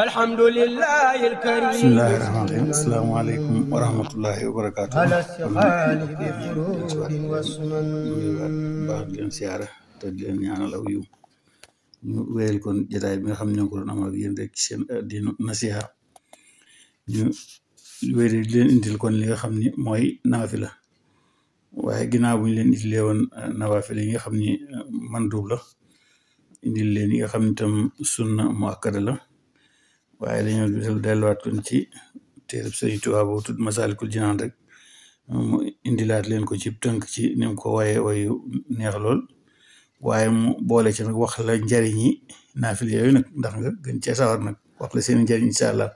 alhamdulillahi alkarim bismillahi rahmaani rahim asalaamaaleykum wa rahmatullahi wa barakaatu ala istiqaali bi furudin wa sunan baax di leen siyaara te di leen ñaanal aw yiw ñu wéyal kon jotaay bi nga xam ne ñoo ko doon amal ak yéen rek seen diinu nasiha ñu wéy di leen indil kon li nga xam ni mooy naafila waaye ginnaaw bu ñu leen indilee woon nawaafil yi nga xam ni mandub la indil leen yi nga xam ni tam sunna muakkada la waaye dañoo delluwaat kon ci téereb Sëriñ Tuubaa bu tudd Masaalikul Jinaan rek mu indilaat leen ko ci tënk ci ni mu ko waye wayu neex lool waaye mu boole ci nag wax la njariñi naafila yooyu nag ndax nga gën cee sawar nag wax la seen njariñ incha allah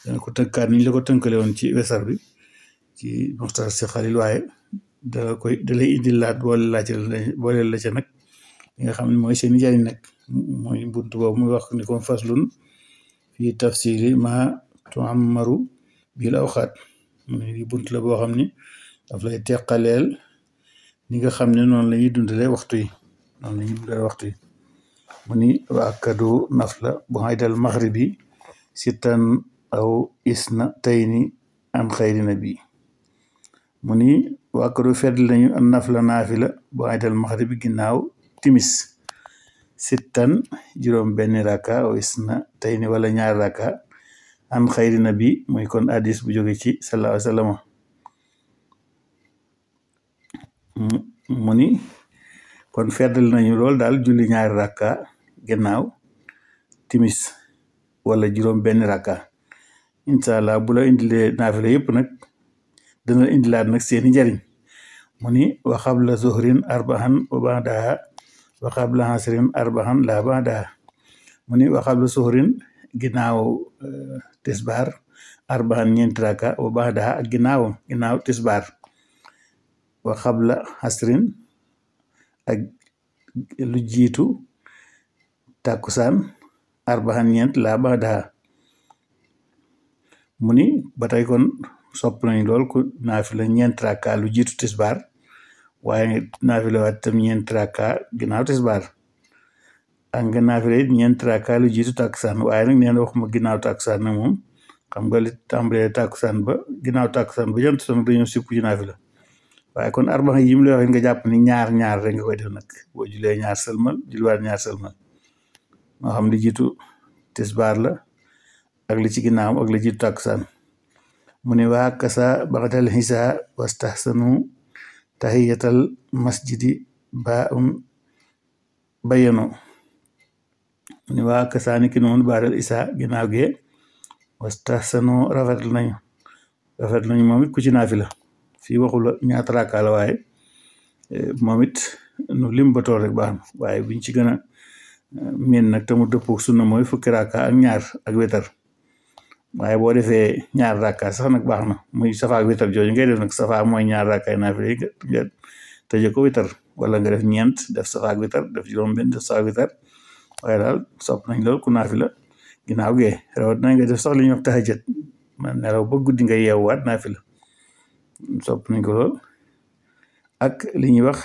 dana ko tënkaat ni ñu la ko tënkale woon ci wesar bi ci Muxtasar si Xalil waaye dalay indilaat boole la ca nag li nga xam ne mooy seen njariñ nag mooy bunt boobu muy wax ni ko faslun fii tafsili ma tuammaru bil awqaat mu ne di bunt la boo xam ni daf lay teqaleel ni nga xam ne noonu la ñuy dundale waxtu yi mu ni wa akkadu nafla bu haydal maghribi sittan aw isna tayni an xayri nabi mu ni wa akkadu fedd lañu an nafla naafila bu haydal maghribi ginnaaw timis sittan juróom benn raka aw isna tayni wala ñaar raka an xayri nabi muy kon hadis bu jóge ci sallallahu alayhi wa sallam mu ni kon feddal nañu lool daal julli ñaari rakka gannaaw timis wala juróom benn rakka incha allah bu la indilee naafila yëpp nag dana indilaat nag seeni njariñ mu ni wa qabla zuhrin arba'an wa ba'daha wa qabla asrin arba'an la ba'daha mu ni wa qabla zuhrin ginnaaw tisbaar arba'an ñeenti rakka wa ba'daha ak ginnaaw tisbaar wa qabla asrin ak lu jiitu tàkkusaan arba'an ñeent la ba'daha mu ni ba tey kon sopp nañ lool ku naafila ñeent rakka lu jiitu tisbaar waaye naafila waat tam ñeent rakka ginnaaw tisbaar ak nga naafila ñeent rakka lu jiitu tàkkusaan waaye nag nee na waxuma ginnaaw tàkkusaan nag moom xam nga li tàmbalee tàkkusaan ba ginnaaw tàkkusaan ba jant nag dañoo sipp ci naafila waaye kon arbaxa yi mu lay wax nga jàpp ni ñaar rek nga koy def nag boo julee ñaar sëlmal julliwaat ñaar sëlmal moo xam li jiitu tisbaar la ak li ci ginnaaw ak li jiitu tàkkusaan mu ne waa kasa baxatal xisa wastahsanu tahiyatal masjidi bayano mu ne waa kasa ni ki noonu baadal isa ginnaaw gee wastahsanu rafet nañu moom it ku ci naafila fii waxula ñaata rakka la waaye moom it nu lim ba tool rek baax na waaye biñ ci gën a miin nag te mu dëppoo sunna mooy fukki rakka ak ñaar ak wetar waaye boo defee ñaar rakka sax nag baax na muy safa ak wetar jooju ngay def nag safa mooy ñaar rakkaay naafila yi nga tëje ko wetar wala nga def ñeent def safa ak wetar def juróom benn def safa ak wetar waaye daal sopp nañ lool ku naafila ginnaaw gee rawat na nga def sax li ñuy wax tahajjud man nelaw ba guddi nga yeewwaat naafila sopp nañ ko lool ak li ñuy wax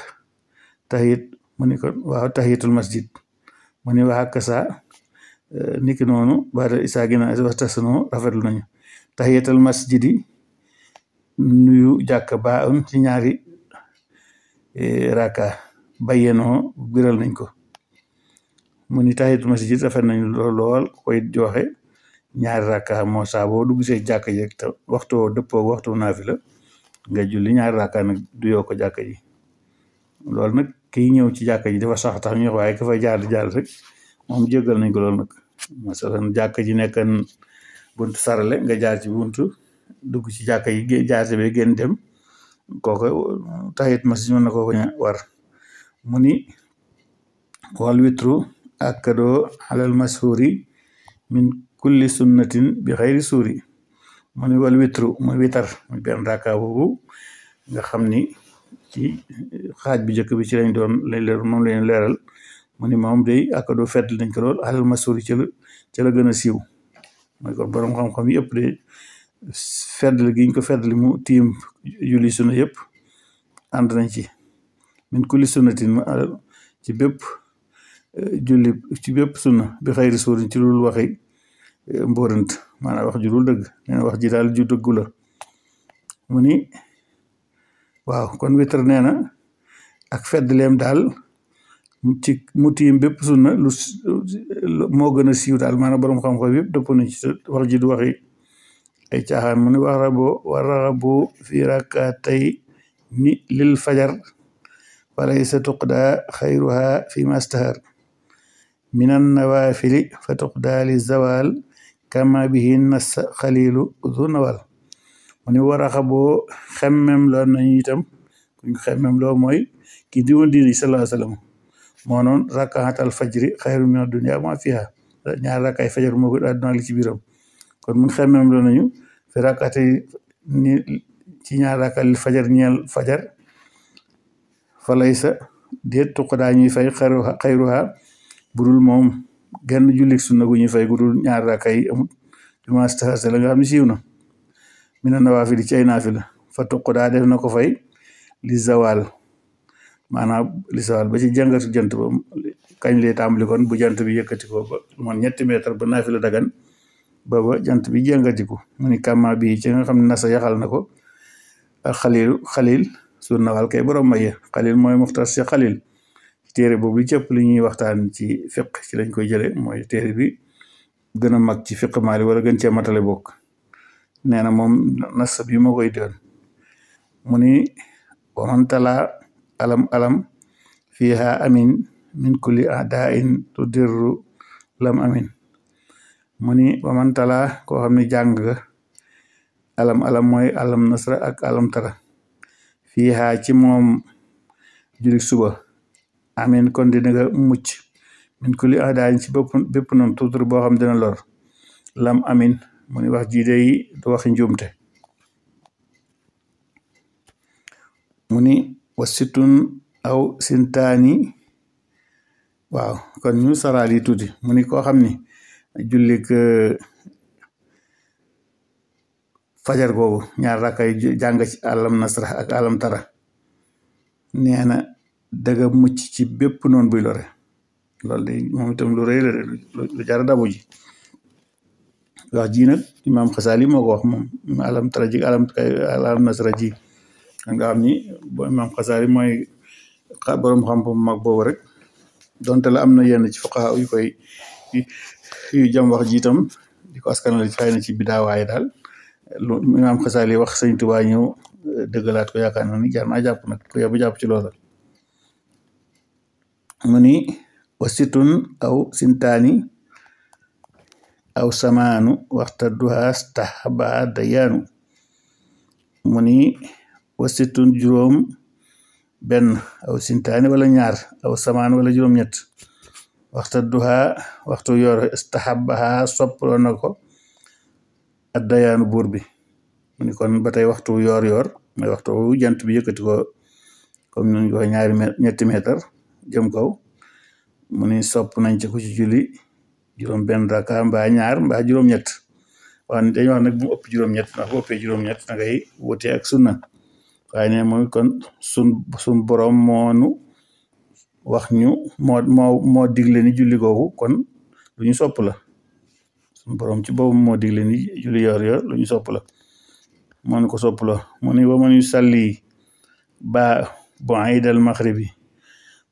tahiyat mu ni kon waaw tahiyatul masjid mu ni wax ak sa niki noonu baada isaa gina wastasno rafetlu nañu tahiyatul masjidi nuyu jàkk ba un ci ñaari raka bayyenoo biral nañ ko mu ni tahiyatul masjid rafet nañu lool koy joxe ñaari raka moo saa boo dugg see jàkk ji te waxtu dëppoo waxtu naafila nga julli ñaari rakka nag du yoo ko jàkka ji loolu nag kiy ñëw ci jàkka ji dafa sax tax ñu wax waaye ka fay jaar di jàll rek moom jéggal nañ ko loolu nag masalan jàkka ji nekkan buntu sarale nga jaar ci buntu dugg ci jàkka ji jaar ci be génn dem kooku tahiyat masjid mën na ko bañ a war mu ni wal witru akkadoo alal mashhuri min kulli sunnatin bi xayri suuri mu ni wal witru muy witar muy benn rakka boobu nga xam ni ci xaaj bi njëkk bi ci lañ doon moom lañ leeral mu ni moom day akadoo fedd nañ ko lool alal masuuri ca la gën a siiw mooy kon borom xam-xam yëpp de feddli giñ ko feddli mu tiim julli sunna yëpp ànd nañ ci min kulli sunnatin ci bépp julli ci bépp sunna bi xayri suurin ci loolu waxi mbóorant maanaam wax ju dul dëgg nee na wax ji daal ju dëggu la mu ni waaw kon witr nee na ak feddleem daal ci mu tiim bépp sunna lu moo gën a siiw daal maanaam borom xam-xam yëpp dëpp na ci wax ji du waxi ay caaxaan mu ni waraxabu fi rakatay ni lil fajar falaysa tuqda xayruha fi mastahar min annawafili fa tuqda li zawal kama bihi nas xalilu du nawal mu ni waraxaboo xemmem loo nañu itam kuñ xemmem loo mooy ki diwoon diini sallallahu alayhi wa sallam moo noon rakaatal fajri xayru min ad-dunya ma fiha ñaar rakkaay fajar moo gën àdduna li ci biiram kon mun xemmem loo nañu fi rakkaate ni ci ñaar rakkaal fajar ñeel fajar falaysa déet tuqadaa ñuy fay xayruha budul moom genn jullik sunna gu ñuy fay gudul ñaar rakkaay amut bi ma stahar la nga xam ne siiw na mina nawaafil ci ay naafila fa tuqadaa def na ko fay li zawal maanaam li zawal ba ci jàngatu jant ba kañ lay tàmbali kon bu jant bi yëkkati ko ba man 3 mètre ba naafila dagan ba jant bi jàngatiku mu ni kàmma bi ci nga xam ne nasa yaxal na ko ak xalil sur nawal kay borom maye xalil mooy muxtar si xalil téere boobu cëpp li ñuy waxtaan ci fiq ci lañ koy jële mooy téere bi gën a mag ci fiq maali wala gën cee matale bokk nee na moom nas bi moo koy doon mu ni wamantala alam fiha amin min kulli adain tudirru lam amin mu ni wamantala koo xam ne jàng nga alam mooy alam nasra ak alam tara fiha ci moom julik suba amin kon dina nga mucc min kulli adain ci bépp noonu tudur boo xam dina lor lam amin mu ni wax ji day du waxi njuumte mu ni wasitun aw sintaani waaw kon ñu saraal yi tuuti mu ni koo xam ni jullik fajar googu ñaar rakkay jàng ci alam nasra ak alam tara nee na daga mucc ci bépp noonu buy lore loolu de moom itam lu rëy la lu jar dabu ji wax ji nag imaam Xasaali moo ko wax moom alam tara ji alam nasra ji nga xam ni imaam Xasaali mooy borom xam-xam mag boobu rek donte la am na yenn ci fuqaha yu koy yu jam wax ji itam di ko askanale xëy na ci bidaawaay daal lu imaam Xasaali wax Sëñ Tuubaa ñëw dëggalaat ko yaakaar na ni jar naa jàpp nag ku yebu jàpp ci loola mu ni wasitun aw sintaani aw samaanu waxta duhaas tahaba dayaanu mu ni wasitun juróom benn aw sintaani wala ñaar aw samaan wala juróom-ñett waxta duha waxtu yor istahabaha soppaloo na ko ad dayaanu buur bi mu ni kon ba tey waxtu yor mooy waxtu jant bi yëkkati ko comme nañ ko ñetti mètre jëm kaw mu ni sopp nañ ci ku ci julli juróom benn raka mbaa ñaar mbaa juróom-ñett waaw dañu wax nag bu mu ëpp juróom-ñett ndax bu ëppee juróom-ñett na ngay wute ak sunna waaye ne moom kon sun borom moonu wax ñu moo digle ni julli googu kon lu ñu sopp la sun borom ci boobu moo digle ni julli yor lu ñu sopp la moo ko sopp la mu ni waman yu salli ba bu'aydal maghribi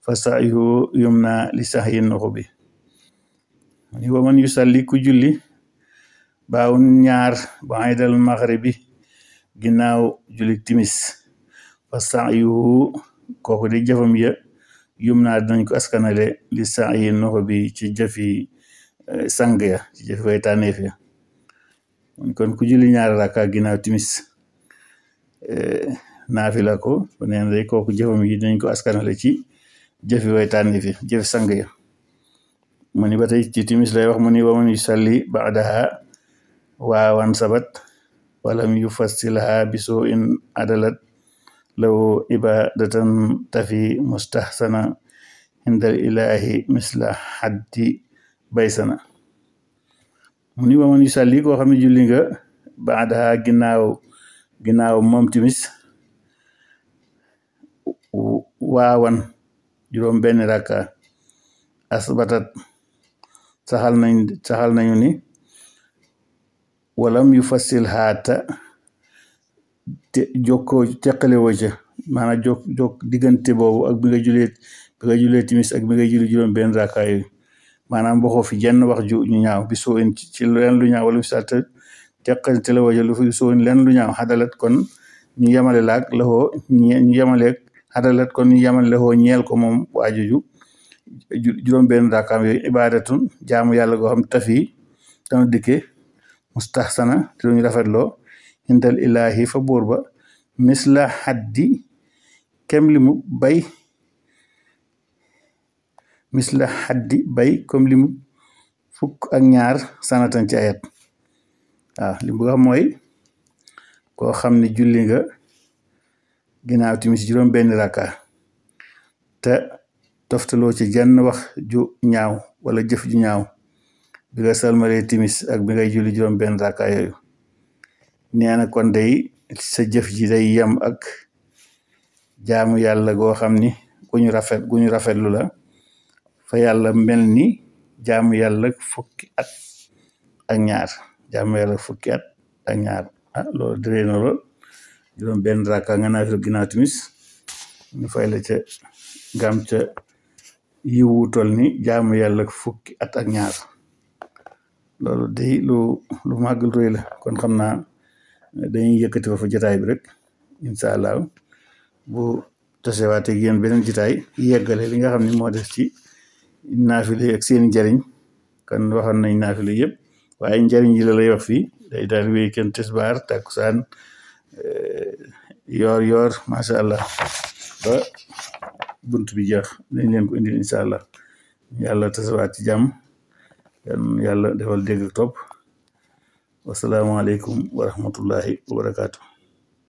fa sa'yuhu yumna li sahyi nuxubi mu ni waman yu salli ku julli baaw ñaar bu'aydal maghribi ginnaaw julli timis fa sa'yuhu kooku di jëfam ya yumna dinañ ko askanale li sahyi nuxubi ci jëfi sang ya ci jëfi way tànneef ya kon ku julli ñaari rakka ginnaaw timis naafila ko neen day kooku jëfam yi dinañ ko askanale ci jëfi way tànneef ya jëfi sang ya mu ni ba tey ci timis lay wax mu ni waman yusalli ba'daha waawan sabat walam yufassilha biso in adalat law ibadatan tafi mustahsana indal ilahi misla haddi baysana mu ni waman yusalli koo xam ne julli nga ba'daha ginnaaw moom timis waawan juróom benn rakka asbatat saxal nañu ni walam yu fasil haata te jokkoo teqale woo ca maanaam jokk diggante boobu ak bi nga julee timis ak bi nga julli juróom benn rakkaa yooyu maanaam waxoo fi jenn wax ju ñu ñaaw bi soo in ci leen lu ñaaw wala misalta teqante la waja lu fi soo in leen lu ñaaw xadalat kon ñu yemale laak laxoo ñu yemaleeg xadalat kon ñu yemale laxoo ñeel ko moom waajuju juróom benn rakkaam yooyu ibadatun jaamu yàlla goo xam tafi dana dikke mustahsana te duñu rafetloo indal ilaahi fa buur ba misla haddi kem li mu bay misla haddi bay comme li mu fukk ak ñaar sanatan ci ayat waaw li mu bëgg a xam mooy koo xam ne julli nga ginnaaw timis juróom benn rakka te toftaloo ci jenn wax ju ñaaw wala jëf ju ñaaw bi nga salmalee timis ak bi ngay julli juróom benn rakka yooyu nee na kon day sa jëf ji day yem ak jaamu yàlla goo xam ni gu ñu rafetlu la fa yàlla mel ni jaamu yàlla fukki at ak ñaar jaamu yàlla fukki at ak ñaar loolu diree na lool juróom benn rakka nga naafilu ginnaaw timis ñu fay la ca gam ca yiwu tol ni jaamu yàlla fukki at ak ñaar loolu day lu màggal rëy la kon xam naa dañuy yëkkati fa jotaay bi rek incha allah bu tasewaate ak yéen beneen jotaay yeggale li nga xam ne moo des ci naafile ak seeni njariñ kan waxoon nañ naafile yëpp waaye njariñ yi la lay wax fii day daal wéy kenn tisbaar takkusaan yoor macha allah ba bunt bi jeex dañ leen ko indil incha allah yàlla tasewaat ci jàmm yàlla defal dégg ak topp wasalaamaaleykum wa rahmatullahi wa barakaatu.